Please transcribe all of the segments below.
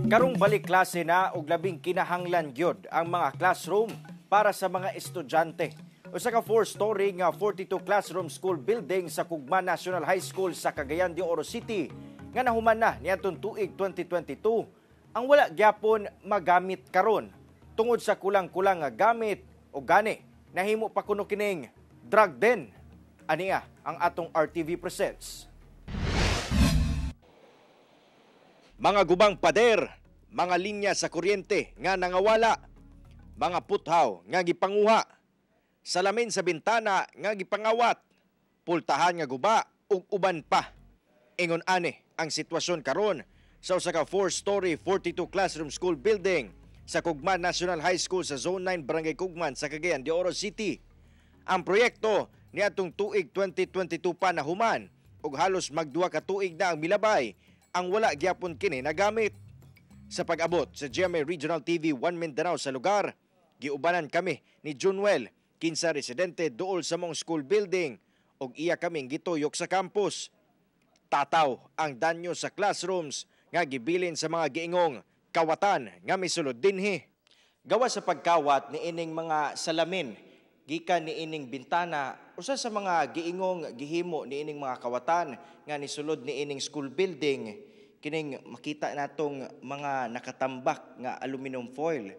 Karong balik klase na og labing kinahanglan gyud ang mga classroom para sa mga estudyante. Usa ka four-story nga 42 classroom school building sa Cugman National High School sa Cagayan de Oro City nga nahuman na niadtong tuig 2022 ang wala gyapon magamit karon tungod sa kulang-kulang nga gamit o gani nahimo pa kuno kining drug den. Ania ang atong RTV Presents. Mga gubang pader, mga linya sa kuryente nga nangawala, mga puthaw nga gipanguha, salamin sa bintana nga gipangawat, pultahan nga guba ug uban pa. Ingon ani ang sitwasyon karon sa usa ka four-story 42 classroom school building sa Cugman National High School sa Zone 9, Barangay Cugman sa Cagayan de Oro City. Ang proyekto niadtong tuig 2022 pa nahuman ug halos magduha ka tuig na ang milabay ang wala gyapon kini nagamit. Sa pag-abot sa GMA Regional TV 1 Mindanao sa lugar, giubanan kami ni Junwel, kinsa residente duol sa maong school building, ug iya kaming gituyok sa campus. Tataw ang danyo sa classrooms nga gibilin sa mga giingong kawatan nga misulod dinhi. Gawa sa pagkawat ni ining mga salamin gikan ni ining bintana, usa sa mga giingong gihimo ni ining mga kawatan nga nisulod ni ining school building, kining makita natong mga nakatambak nga aluminum foil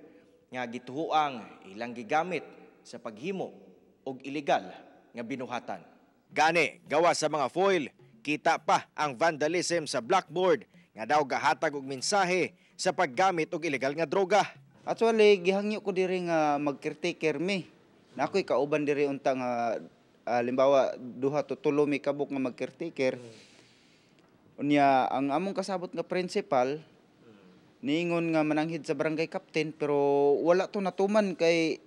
nga gituhuang ilang gigamit sa paghimo og ilegal nga binuhatan. Gani, gawa sa mga foil, kita pa ang vandalism sa blackboard nga daw gahatag og mensahe sa paggamit og ilegal nga droga. Actually, gihangyo ko diri nga mag-caretaker mi. Na ako'y kauban diri unta nga limbawa duha to tulo mi kabuk nga mag-caretaker. Unya ang among kasabot nga principal niingon nga mananghid sa barangay captain, pero wala to natuman kay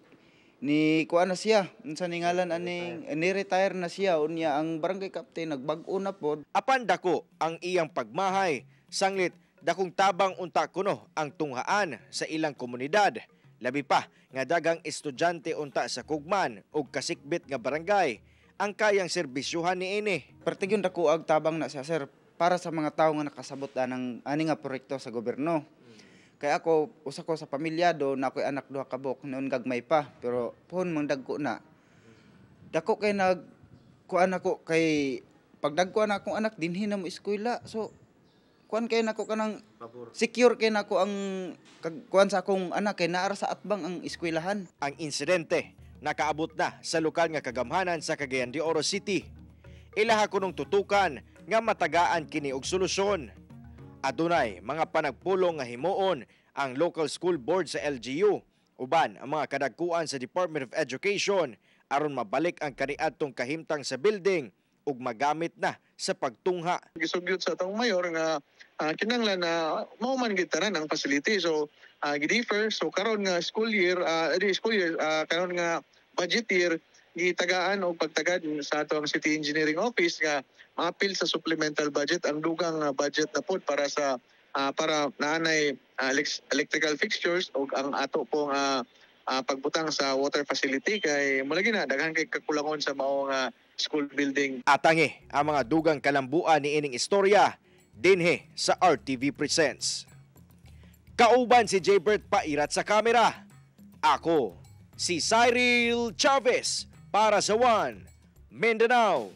ni kuan na siya, unsa ni ngalan aning, ni retire na siya. Unya ang barangay captain nagbag-o na pod. Apan dako ang iyang pagmahay, sanglit dakong tabang unta kuno ang tunghaan sa ilang komunidad. Labi pa nga dagang estudyante unta sa Cugman ug kasikbit nga barangay ang kayang serbisyuhan niini. Pertigyong dako ag tabang na siya, sir, para sa mga tawo nga nakasabot anang ani nga proyekto sa gobyerno. Kaya ako, usa ko sa pamilyado na ako'y anak duha kabok noon gagmay pa, pero pohon mang dagko na. Dako kay nag kuan ako kay pagdagko na akong anak dinhi na mo eskwela. So kuan kay nako kanang secure kay nako ang kuan sa akong anak kay naara sa atbang ang eskwelahan. Ang insidente nakaabot na sa lokal nga kagamhanan sa Cagayan de Oro City. Ilaha kunong tutukan nga matagaan kini og solusyon. Adunay mga panagpulong nga himuon ang local school board sa LGU uban ang mga kadagkuan sa Department of Education aron mabalik ang kaniadtong kahimtang sa building ug magamit na sa pagtungha. Gisugyot sa atong mayor nga kinahanglan na mao man gid tanan ang facility, so gidefer. So karon nga school year, di school year, karon nga budget year, gitagaan og pagtagad sa atong City Engineering Office nga maapil sa supplemental budget ang dugang budget na pod para sa para naanay electrical fixtures ug ang ato pong pagbutang sa water facility kay mulagi na daghan kay kakulangon sa mao nga school building. Atangi ang mga dugang kalambuan ni ining istorya dinhi sa RTV Presents. Kauban si Jaybert Pairat sa kamera. Ako, si Cyril Chavez para sa One Mindanao.